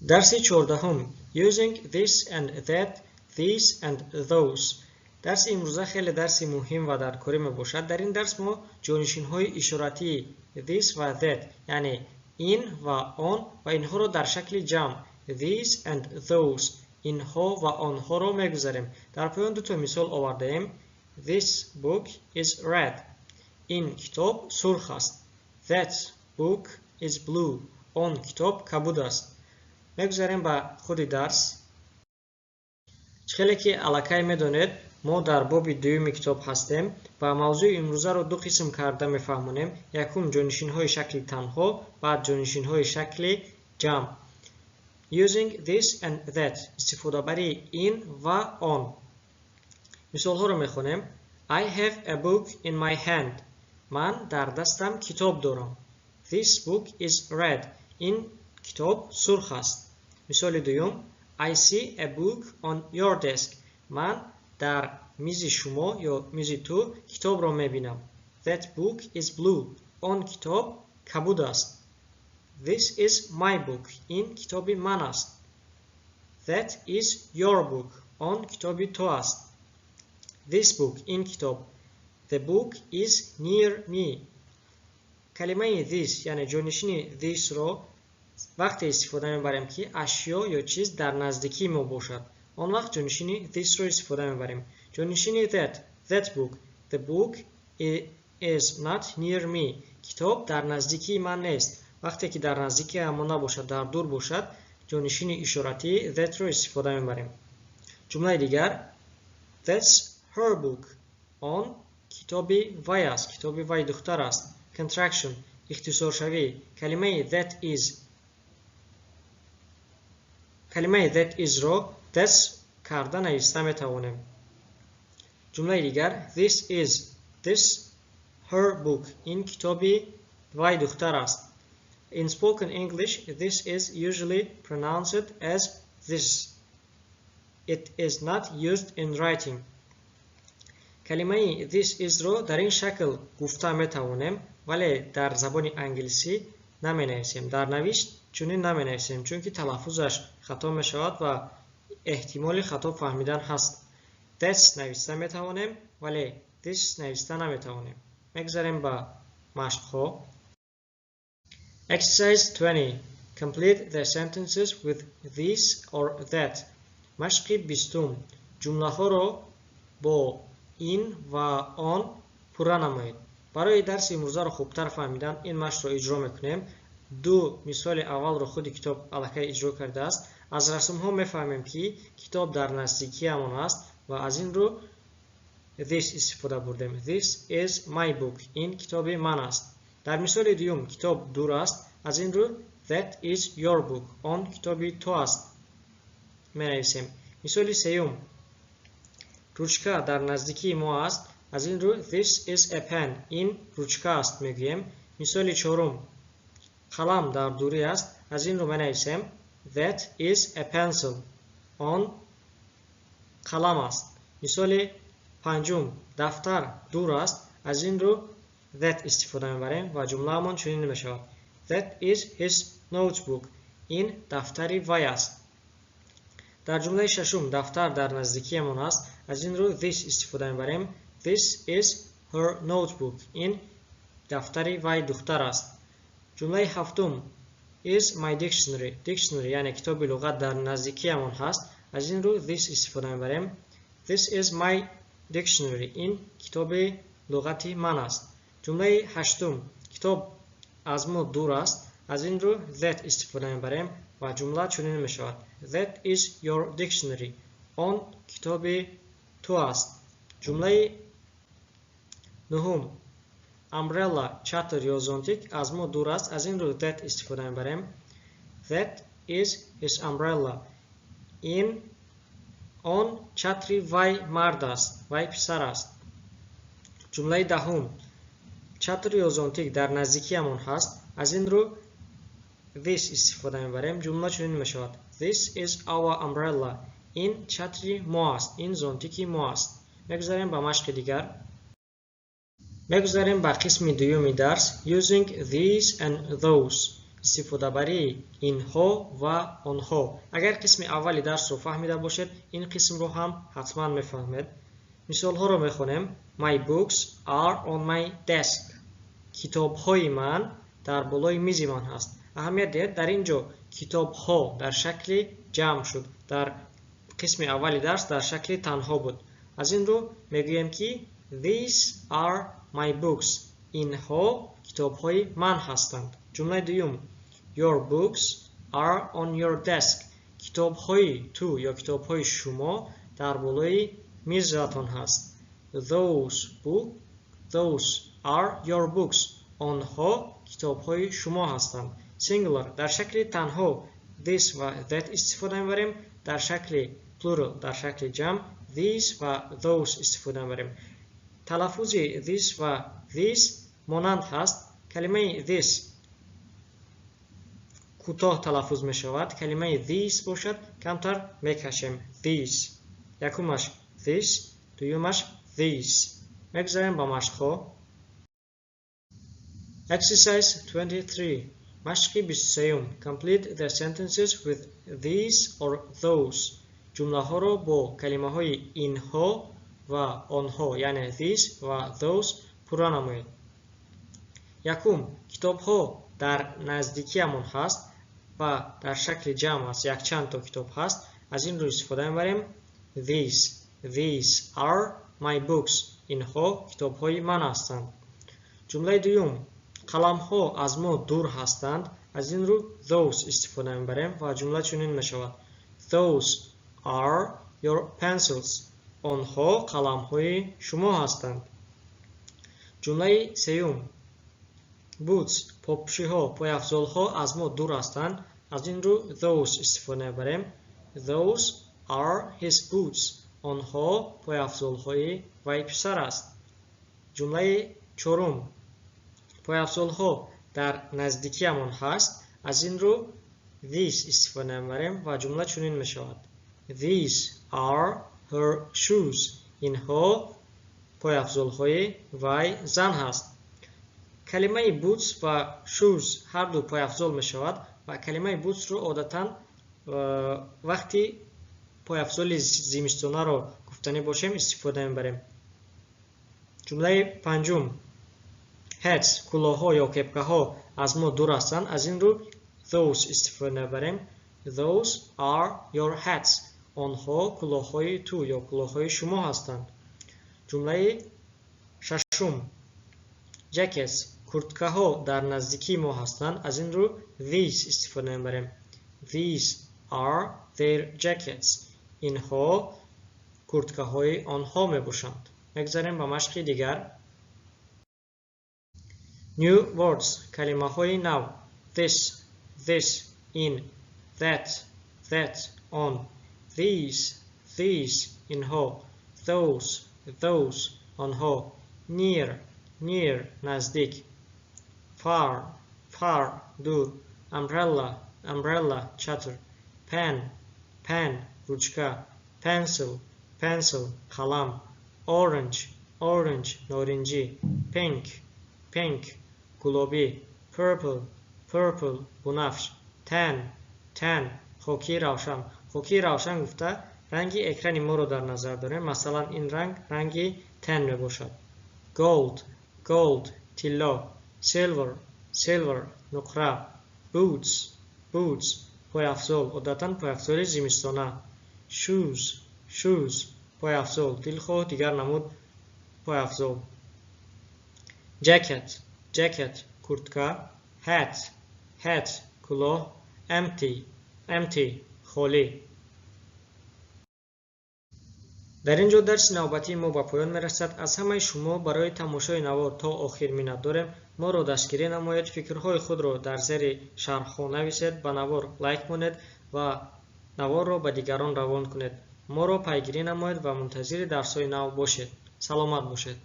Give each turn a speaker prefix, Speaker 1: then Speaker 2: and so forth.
Speaker 1: Дарси 14-ум: Using this and that, these and those. Дарси имрӯза хеле дарси муҳим ва даркорӣ мебошад. Дар ин дарс мо ҷонишинҳои ишоратии this ва that, яъне ин ва он, ва инҳоро дар шакли ҷамъ these and those, инҳо ва онҳоро мегузарем. Дар поён дуто мисол овардаем. This book is red. Ин китоб сурх аст. That book is blue. Он китоб кабуд аст. Мегузарем ба худи дарс. Чӣ хеле ки аллакай медонед, мо дар боби дуюми китоб ҳастем ва мавзӯи имрӯзаро ду қисм карда мефаҳмонем. Якум, ҷонишинҳои шакли танҳо, баъд ҷонишинҳои шакли ҷамъ. Using this and that, истифодабарии ин ва он. Мисолҳоро мехонем. I have a book in my hand. Ман дар дастам китоб дорам. This book is red. Ин китоб сурх аст. Мисоли дуюм: I see a book on your desk. Ман дар мизи шумо ё мизи ту китобро мебинам. That book is blue. Он китоб кабуд аст. This is my book. Ин китоби ман аст. That is your book. Он китоби ту аст. This book, ин китоб. The book is near me. Калимаи this, яъне ҷонишини this-ро вақте истифода мебарем, ки ашё ё чиз дар наздикии мо бошад. Он вақт ҷонишини this-ро истифода мебарем. Ҷонишини that: that book. The book is not near me. Китоб дар наздикии ман нест. Вақте ки дар наздикии мо набошад, дар дур бошад, ҷонишини ишоратии that-ро истифода мебарем. Ҷумлаи дигар: That's her book. Он китоби вай аст, китоби вай духтар аст. Contraction, ихтисоршавӣ. Калимаи that is, калимаи that is-ро that's карда нависта метавонем. Ҷумлаи дигар: This is this her book. Ин китоби вай духтар аст. In spoken English, this is usually pronounced as this. It is not used in writing. Калимаи this is-ро дар ин шакл гуфта метавонем, вале дар забони англисӣ наменависем. Дар навишт чунин наменависем, чунки талаффузаш хато мешавад ва эҳтимоли хато фаҳмидан ҳаст. That's нависта метавонем, вале this нависта наметавонем. Мегузарем ба машқҳо. Exercise 20. Complete the sentences with this or that. Машқи 20-ум. Ҷумлаҳоро бо ин ва он пурра намоед. Барои дарси имрӯзаро хубтар фаҳмидан ин машқро иҷро мекунем. Ду мисоли аввалро худи китоб аллакай иҷро кардааст. Аз расмҳо мефаҳмем, ки китоб дар наздикиамон аст ва аз ин рӯ this истифода бурдем. This is my book. Ин китоби ман аст. Дар мисоли дуюм китоб дур аст, аз ин рӯ that is your book. Он китоби ту аст менависем. Мисоли сеюм: ручка дар наздикии мо аст, аз ин рӯ this is a pen. Ин ручка аст мегӯем. Мисоли чорум: қалам дар дурӣ аст, аз ин рӯ менависем that is a pencil. Он қалам аст. Мисоли панҷум: дафтар дур аст, аз ин рӯ that истифода мебарем ва ҷумлаамон чунин мешавад: That is his notebook. Ин дафтари вай аст. Дар ҷумлаи шашум дафтар дар наздикиамон аст, аз ин рӯ this истифода мебарем. This is her notebook. Ин дафтари вай духтар аст. Ҷумлаи ҳафтум: is my dictionary. Dictionary, яъне китоби луғат, дар наздикиамон ҳаст, аз ин рӯ this истифода мебарем. This is my dictionary. Ин китоби луғати ман аст. Ҷумлаи ҳаштум: китоб аз мо дур аст, аз ин рӯ that истифода мебарем ва ҷумла чунин мешавад: That is your dictionary. Он китоби ту аст. Ҷумлаи нуҳум: umbrella, чатр ё зонтик, аз мо дур аст, аз ин рӯ that истифода мебарем. That is his umbrella. Ин он чатри вай мард аст, вай писар аст. Ҷумлаи 10-ум: чатр ё зонтик дар наздикиамон ҳаст, аз ин рӯ this истифода мебарем. Ҷумла чунин мешавад: This is our umbrella. Ин чатри мо аст, ин зонтики мо аст. Мегузарем ба машқи дигар. Мегузарем ба қисми дуюми дарс: Using these and those. Истифодабарии инҳо ва онҳо. Агар қисми аввали дарсро фаҳмида бошед, ин қисмро ҳам ҳатман мефаҳмед. Мисолҳоро мехонем. My books are on my desk. Китобҳои ман дар болои мизи ман ҳаст. Аҳамият диҳед, дар ин ҷо китобҳо дар шакли ҷамъ шуд. Дар қисми аввали дарс дар шакли танҳо буд. Аз ин рӯ мегӯем, ки these are my books. Инҳо китобҳои ман ҳастанд. Ҷумлаи дуюм. Your books are on your desk. Китобҳои ту ё китобҳои шумо дар болои мизатон ҳаст. Those are your books. Онҳо китобҳои шумо ҳастанд. Singular дар шакли танҳо this ва that истифода мебарем. Дар шакли plural, дар шакли ҷамъ, these ва those истифода мебарем. Талаффузи this ва these монанд ҳаст. Калимаи this кӯтоҳ талаффуз мешавад, калимаи these бошад, камтар мекашем. These. Якумаш this, дуюмаш these. Мегузарем ба машқҳо. Exercise 23. Машқи 23. Complete the sentences with these or those. Ҷумлаҳоро бо калимаҳои инҳо ва онҳо, яъне these ва those пурра намоед. Якум, китобҳо дар наздикиамон ҳаст ва дар шакли ҷамъ аст, якчанд то китоб ҳаст. Аз ин рӯ истифода мебарем these. These are my books. Инҳо китобҳои ман ҳастанд. Ҷумлаи дуюм, қаламҳо аз мо дур ҳастанд. Аз ин рӯ those истифода мебарем ва ҷумла чунин мешавад: Those are your pencils. Онҳо қаламҳои шумо ҳастанд. Ҷумлаи сеюм, boots, попӯшиҳо, пойафзолҳо аз мо дур ҳастанд. Аз ин рӯ those истифода мебарем. Those are his boots. Онҳо пойафзолҳои вай писар аст. Ҷумлаи чорум, пойафзолҳо дар наздикиамон ҳаст. Аз ин рӯ these истифода мебарем ва ҷумла чунин мешавад: These are her shoes. Инҳо пойафзолҳои вай зан ҳаст. Калимаи boots ва shoes ҳарду пойафзол мешавад ва калимаи boots-ро одатан вақти пойафзоли зимистонаро гуфтанӣ бошем, истифода мебарем. Ҷумлаи панҷум, hats, кулоҳҳо ё кепкаҳо аз мо дур ҳастанд. Аз ин рӯ those истифода мебарем. Those are your hats. Онҳо кулоҳҳои ту ё кулоҳҳои шумо ҳастанд. Ҷумлаи шашум, jackets, курткаҳо дар наздикии мо ҳастанд. Аз ин рӯ these истифода мебарем. These are their jackets. Инҳо курткаҳои онҳо мебошанд. Мегузарем ба машқи дигар. New words, калимаҳои нав. This, this, ин, that, that, он, these, these, инҳо, those, those, онҳо, near, near, наздик, far, far, дур, umbrella, umbrella, чатр, pen, pen, ручка, pencil, pencil, қалам, orange, orange, норинҷӣ, pink, pink, гулобӣ, purple, purple, бунафш, tan, tan, хокии равшан. Хокии равшан гуфта ранги экрани моро дар назар дорем. Масалан, ин ранг ранги tan мебошад. Gold, gold, тилло, silver, silver, нуқра, boots, boots, пойафзол, одатан пойафзоли зимистона, shoes, shoes, пойафзол, дилхоҳ дигар намуд пойафзол, jacket, jacket, куртка, hat, hat, кулоҳ, empty, empty, холӣ. Дар ин ҷо дарси навбатии мо ба поён мерасад. Аз ҳамаи шумо барои тамошои навор то охир миннат дорем. Моро дастгирӣ намоед, фикрҳои худро дар зери шарҳҳо нависед, ба навор лайк монед ва наворро ба дигарон равон кунед. Моро пайгирӣ намоед ва мунтазири дарсҳои нав бошед. Саломат бошед.